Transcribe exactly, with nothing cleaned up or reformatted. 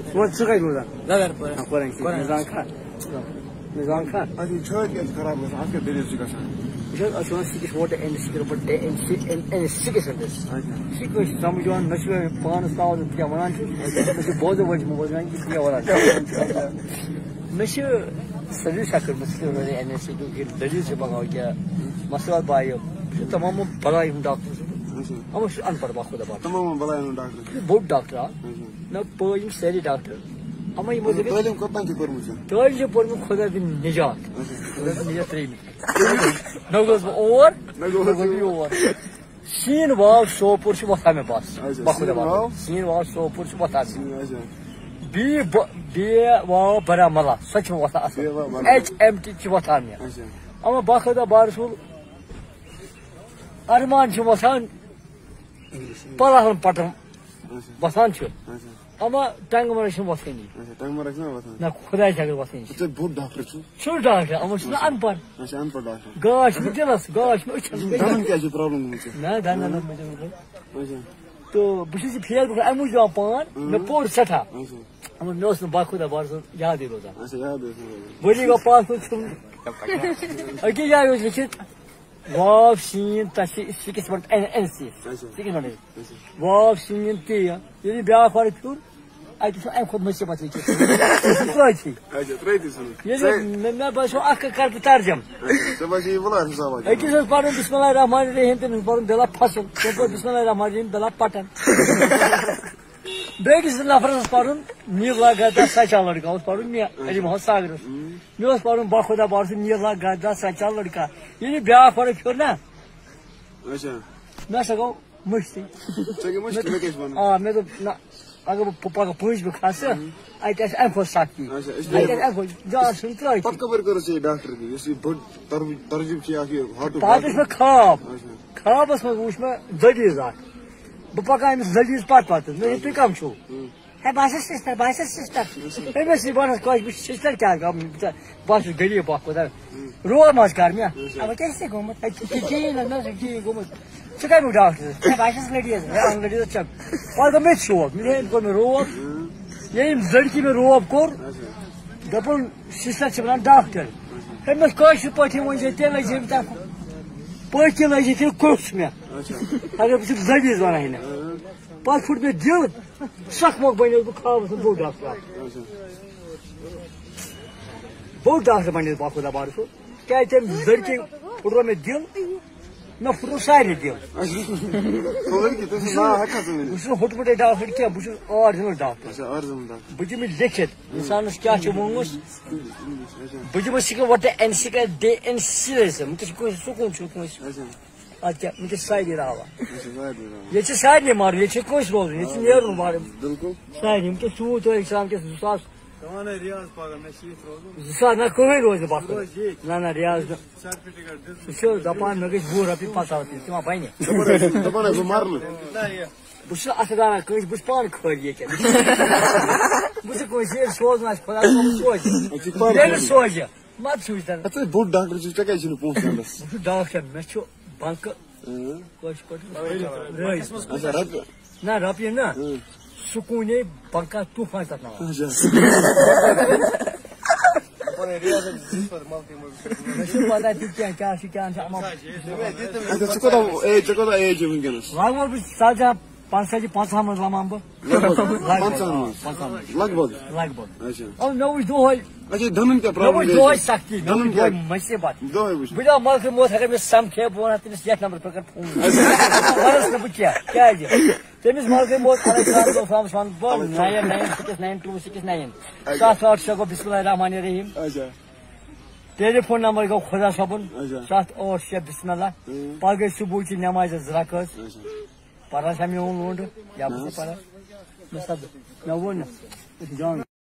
وۄنۍ ژٕ کَتہِ روزان؟ لگن پورہ۔ ہاں، پورہ چھِ۔ قرآن۔ نظام خان۔ نظام خان۔ اَتھ یہِ چھٲتۍ کیٛازِ خراب گژھان؟ اَتھ کیٛاہ دٔلیٖل چھِ گژھان؟ یہِ چھِ حظ، اَتھ چھِ وَنان سِکِس ووٹہٕ، این سی کِرو پٲٹھۍ، A N C, N N six hundred. اچھا۔ یہِ چھِ کٲنٛسہِ سَمٕجھ یِوان، نہ چھُ مےٚ پانَس تاوَن ژٕ کیٛاہ وَنان چھُکھ، نہ چھُ بوزَن وٲلۍ چھِ مےٚ بوزان کہِ ژٕ کیٛاہ وَنان چھُکھ۔ مےٚ چھِ سٔروِس اَکھ کٔرمٕژ، سُہ چھِ وَنان این این سی کیونکہ دٔلیٖل چھِ پَکان کیٛاہ، مسلہٕ بایہِ، بہٕ چھُس تَمام بَلایہِ ہُنٛد ڈاکٹر چھُس بہٕ۔ اچھا۔ اَما چھُس اَن پَڑھ، باخُدا باخُدا۔ تَمام بَلایَن ہُنٛد ڈاکٹر۔ یہِ چھُ بوٚڑ ڈاکٹر اَکھ۔ اچھا۔ نہ پٲے یِم سٲری ڈاکٹر۔ اَما یِمو اچھا، دٔپِتھ تعلیٖم کوٚت تام چھِ پٔرمٕژ ژےٚ؟ تعلیٖم چھِ پٔرمٕژ خۄدا دِن نجات۔ اچھا۔ خۄدا دِن نجات ترٛیٚیِمہِ۔ نہ گوٚژھ بہٕ اور، نہ گوٚو نہ گوٚژھ بہٕ یور۔ سیٖن واو سوپور چھِ وۄتھان مےٚ بَس۔ اچھا، بَس خۄدا سیٖن بَس۔ واو؟ سیٖن واو سوپور چھِ وۄتھان مےٚ۔ اچھا۔ بی ب-، بی واو بارہمولہ، سۄ چھِ مےٚ وۄتھان اَصٕل۔ بی واو بارہمولہ۔ ایچ ایم ٹی چھِ وۄتھان مےٚ۔ اچھا۔ اَما باخۄدا بارسول ارمان چھِ وۄتھان پَلہن پَٹن اچھا۔ وۄتھان چھِ۔ اچھا۔ اَما ٹنٛگ مرگ چھِنہٕ وۄتھٲنی۔ اچھا، ٹنٛگ مرگ چھِنہٕ وۄتھان۔ نہ خۄداے چھِ اگر وۄتھٲنی۔ ژٕ بوٚڑ ڈاکٹر چھُ۔ چھُس ڈاکٹر، یِمَن چھُنہٕ اَن پَڑھ۔ اچھا، اَن پَڑھ ڈاکٹر۔ گاش چھُنہٕ دِلَس، گاش چھُنہٕ أچھَن۔ دَنٛدَن کیٛاہ چھِ پرابلم گٔمٕژ ژےٚ؟ نہ، دَنٛدَن نہ مےٚ دِلَس۔ اچھا۔ تہٕ بہٕ چھُس یہِ فیس بُک اَمہِ موٗجوٗب پَران، اۭں۔ مےٚ پوٚر سٮ۪ٹھاہ۔ اچھا۔ اَما مےٚ اوس نہٕ باخۄدا بارسُل یادٕے روزان۔ اچھا، یاد اوس نہٕ روزان۔ ؤری گوٚو پانٛژھ وُہُر ژھُن۔ أکِس جایہِ اوس لیٚکھِتھ، واو سیٖن، تَتھ چھِ سِکِس پٮ۪ٹھ این این سی۔ اچھا۔ سِکِس پٮ۪ٹھ۔ اچھا۔ واو سیٖن تی۔ ییٚلہِ بیٛاکھ وَرٕ پھیوٚر، اَتہِ چھُ اَمہِ کھۄتہٕ مُصیٖبت یہِ کہِ سُہ ترٛٲوتھی۔ اچھا، ترٛٲوتھی ژھٕنُن۔ ییٚلہِ ژےٚ مےٚ، مےٚ باسیٚو اَکھ کَتھ کَرٕ بہٕ ترجم۔ اچھا، ژےٚ باسیٚو یہِ وُلر حِسابا کَرُن۔ أکِس اوس پَرُن بسم اللہ الرحمن الرحیم، تٔمِس اوس پَرُن بِلا فصل، تٔمۍ پوٚر بسم اللہ الرحمن الرحیم بِلا پٹن۔ بیٚیِس نفرس اوس پرُن نیٖلا گدا سچا لڑکا اوس پرُن مےٚ علی محمد ساگرس۔ مےٚ اوس پرُن باخۄدا بارسُل نیٖلا گدا سچا لڑکا۔ ییٚلہِ بیٛاکھ ورُن پھیوٚر نا، اچھا۔ مےٚ ہسا گوٚو مٔشتٕے۔ ژےٚ گٔے مٔشتٕے، مےٚ کیٛاہ چھُ وَنُن؟ آ، مےٚ دوٚپ، نہ، اگر بہٕ پگاہ پٲنٛژِ بہٕ کھسہٕ، اَتہِ آسہِ اَمہِ کھۄتہٕ سختی۔ اچھا، أسۍ اَتہِ آسہِ اَمہِ کھۄتہٕ زیادٕ چھُنہٕ ترٛٲیتھٕے۔ پتہٕ کَپٲرۍ کٔرٕژ ژےٚ یہِ ڈاکٹر کہِ یُس یہِ بٔڑ تر-، ترجیح چھِ اَکھ یہِ ہاٹُک پتہٕ وٕچھ ڈاکٹر؟ مےٚ خواب۔ اچھا۔ خوابس منٛز وُچھ مےٚ زٔلیٖز اکھ۔ بہٕ پکان أمِس زٔلیٖز پتہٕ پتہٕ۔ مےٚ دوٚپ، "تُہۍ کم چھِو؟" ہے، بہٕ ہسا سِسٹر، بہٕ ہسا سِسٹر۔ أمِس یہِ وَنس کٲنٛسہِ، بہٕ چھُس سِسٹر کیٛاہ گٔمٕژ؟ بہٕ چھُس غریٖب اکھ خۄدا۔ روب ما چھُ کر مےٚ؟ اَوا کیٛاہ چھُ ژےٚ گوٚمُت؟ ہے، ژےٚ چھُے کِہیٖنۍ نہٕ، مےٚ چھُ کِہیٖنۍ گوٚمُت۔ ژٕ کَتہِ ووٚن ڈاکٹرس؟ ہے، بہٕ ہسا چھَس لٔڑیٖز، ہے، اَن لٔڑیٖز چھَم۔ پتہٕ گوٚو مےٚ تہِ شوق، مےٚ دوٚپ، أمۍ کوٚر مےٚ روب۔ ییٚلہِ أمۍ لٔڑکی مےٚ روب کوٚر، دوٚپُن، سِسٹر چھِ وَنان ڈاکٹر۔ أمۍ اوس کٲشِر پٲٹھی وۄنۍ جاے تیٚلہِ لٔج أمۍ تَتھ پٲٹھۍ کِنۍ لٔج یہِ تیٚلہِ کوٚژھ مےٚ۔ اچھا۔ اگر بہٕ چھُس زٔمیٖز وَنان ہِنہٕ۔ پَتہٕ پھُٹ مےٚ دِل، سَکھ مۄکھ بَنیوس بہٕ خوابَس منٛز بوٚڑ ڈاکٹر اَکھ۔ اچھا۔ بوٚڑ ڈاکٹر بَنیوس بہٕ خۄدا بارٕ سُہ۔ کیٛازِ تٔمۍ لٔڑکی پھُٹرو مےٚ دِل، مےٚ پھُٹرو سارنٕے دِل۔ اچھا۔ سُہ لٔڑکی، تٔمۍ سُنٛد ناو ہٮ۪کھا ژٕ ؤنِتھ؟ بہٕ چھُس نہٕ ہُٹہٕ پُٹَے ڈاکٹر کینٛہہ، بہٕ چھُس آرجِنَل ڈاکٹر۔ اچھا، آرجِنَل ڈاکٹر۔ بہٕ دِمہٕ لیکھِتھ، اِنسانَس کیٛاہ چھُ ووٚنمُت۔ اچھا۔ بہٕ دِمہٕ سِکھ وَٹہٕ این سی کا ڈے این سی رٲسۍ، وٕنکیٚس چھُ کٲنٛسہِ سکوٗن چھُ کٲنٛسہِ۔ اچھا۔ اَدٕ کیٛاہ، وٕنکیٚس چھِ سارے راوا۔ اچھا، سارے راوا۔ ییٚتہِ چھِ سارنٕے مَرُن، ییٚتہِ چھِ کٲنٛسہِ روزُن، ییٚتہِ چھِ نیرُن وارٕ۔ بِلکُل۔ سارنٕے، وٕنکیٚس چھُ توتہِ اِنسان کِس زٕ ساس۔ ژٕ وَن ہے ریاض پَگاہ، مےٚ چھِ ییٚتہِ روزُن۔ زٕ ساس نہ کٕہٕنۍ روزِ نہٕ پَتہٕ۔ روزِ ییٚتہِ۔ نہ، نہ، ریاض نہٕ۔ سرٹِفکیٹ دِژ۔ سُہ چھُ دَپان، مےٚ گژھِ وُہ رۄپیہِ پَتہٕ آسٕنۍ، تِم ہا بَنہِ۔ دَپان ہا، دَپان ہا، بہٕ مَرٕ نہٕ۔ نہ، یہِ۔ بہٕ چھُس نہٕ اَتھٕ ڈالان کٲنٛسہِ، بہٕ چھُس پانہٕ خٲلی ییٚتہِ۔ بہٕ چھُس کٲنٛسہِ، ییٚلہِ سوزُن آسہِ خۄدا صٲبَن سوزِ۔ اَتہِ چھِ پانہٕ ییٚلہِ خٲلی۔ سوزِ، مَتہٕ سوٗزۍ تَنہٕ۔ اَدٕ ژٕ ہے بوٚڑ ڈاکٹر چھُکھ، ژےٚ کیٛازِ چھُنہٕ پونٛسہٕ اَنٛدَس؟ بہٕ چھُس ڈاکٹر، مےٚ چھُ بنکہٕ۔ اۭں۔ کٲشِر پٲٹھۍ رٲضۍ۔ اچھا، رۄپیہِ۔ نہ، رۄپیہِ نہ۔ اۭں۔ سکوٗنے بنکہٕ طوٗفان تَتھ ناوان۔ اچھا۔ مےٚ چھُنہٕ پَتہ تہِ کینٛہہ، کیٛاہ چھُ، کیٛاہ نہٕ چھُ، اَما۔ اچھا، ژٕ کوٗتاہ ایج، ژےٚ کوٗتاہ ایج چھِ وٕنکیٚنَس؟ لگ بگ بہٕ چھُس ژَتجی ہَن، پنٛژاہ ہَن منٛز لَمان بہٕ۔ لگ بگ لگ بگ۔ پنٛژاہ ہَن منٛز۔ پنٛژاہ ہَن منٛز۔ لگ بگ۔ لگ بگ۔ اچھا۔ اَو، مےٚ وٕچھ دۄہَے۔ اچھا، دَنٛدَن کیٛاہ مےٚ پرابلم وٕچھ گٔے دۄہَے ژےٚ؟ سختی، مےٚ دَنٛدَن وٕچھ دۄہَے کیٛاہ؟ مُصیٖبت۔ دۄہَے وٕچھ۔ بہٕ دِمہٕ مَلکہٕ موت، اگر مےٚ سَمکھِ ہے، بہٕ وَنہٕ تٔمِس یَتھ نمبرَس پٮ۪ٹھ کر فون۔ اچھا۔ وَنَس نہٕ بہٕ کینٛہہ، کیٛازِ؟ تٔمِس مَلکہٕ موت علیہ السلام، السلام وَنہٕ بہٕ nine nine six nine two six nine. اچھا۔ سَتھ ٲٹھ شےٚ گوٚو بسم اللہ الرحمن الرحیم۔ اچھا۔ ٹیلیفون نمبر گوٚو خۄدا صٲبُن۔ اچھا۔ سَتھ ٲٹھ شےٚ بسم اللہ۔ اۭں۔ پَگہٕ گٔے صُبحٕچہِ نٮ۪مازِ زٕ رکٲژ۔ اچھا۔ پَران چھا میون لونڈٕ؟ یا بہٕ چھُس نہ۔ پَران؟ مےٚ سا، مےٚ ووٚن نہ۔ جان۔